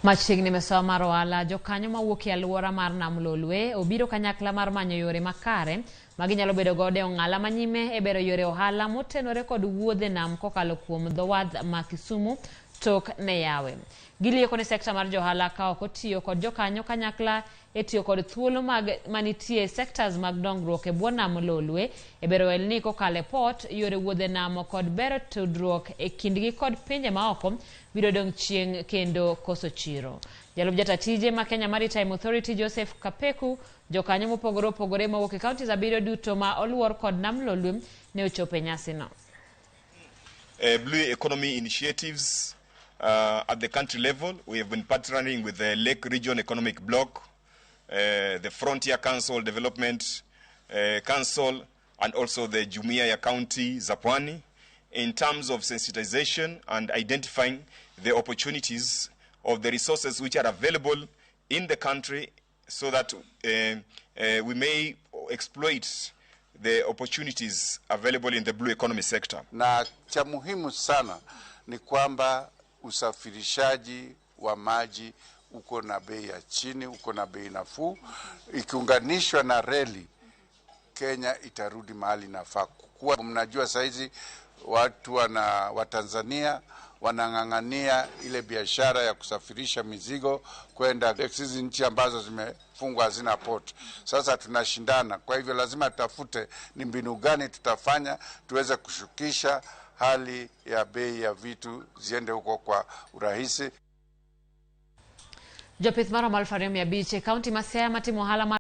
Machiegni misawa mar ohala, jokanyo mawuok e alwora mar Nam Lolwe obiro kanyakla mar manyo yore makare ma ginyalo bedo godo e ong'ala manyime e bero yore ohala motenore kod wuodhe nam kokalo kuom dho wath ma Kisumu tok ne yawe. Gilieko ni sekta mar johala ka ok otiyo kod jokanyo kanyakla e tiyo kod thuolo mag manitie e sectors mag dongruok e bwo Nam Lolwe e bero ohelni kokalo e port, yore wuodhe nam kod bero tudruok e kindgi kod pinje maoko biro dong' chieng' kendo koso chiro. Jalup jata tije ma Kenya Maritime Authority Joseph Kapeku, jokanyo mopogore opogore mawuok e counties abiriyo duto ma oluor kod Nam Lolwe ne ochopo e nyasino. Blue economy initiatives at the country level. We have been partnering with the Lake Region Economic Bloc, the Frontier Council Development Council, and also the Jumuiya ya County za Pwani in terms of sensitization and identifying the opportunities of the resources which are available in the country so that we may exploit the opportunities available in the blue economy sector. Na cha muhimu sana ni kwamba usafirishaji wa maji uko na bei ya chini, uko na bei nafuu. Ikiunganishwa na reli, Kenya itarudi mahali inafaa kuwa. Mnajua saizi watu wana wa Tanzania wanang'ang'ania ile biashara ya kusafirisha mizigo kwenda hizi nchi ambazo zimefungwa hazina port. Sasa tunashindana, kwa hivyo lazima tutafute ni mbinu gani tutafanya tuweze kushukisha hali ya bei ya vitu ziende huko kwa urahisi. Jopith maromo 2,500 e kaunti ma Siaya matimo ohala mar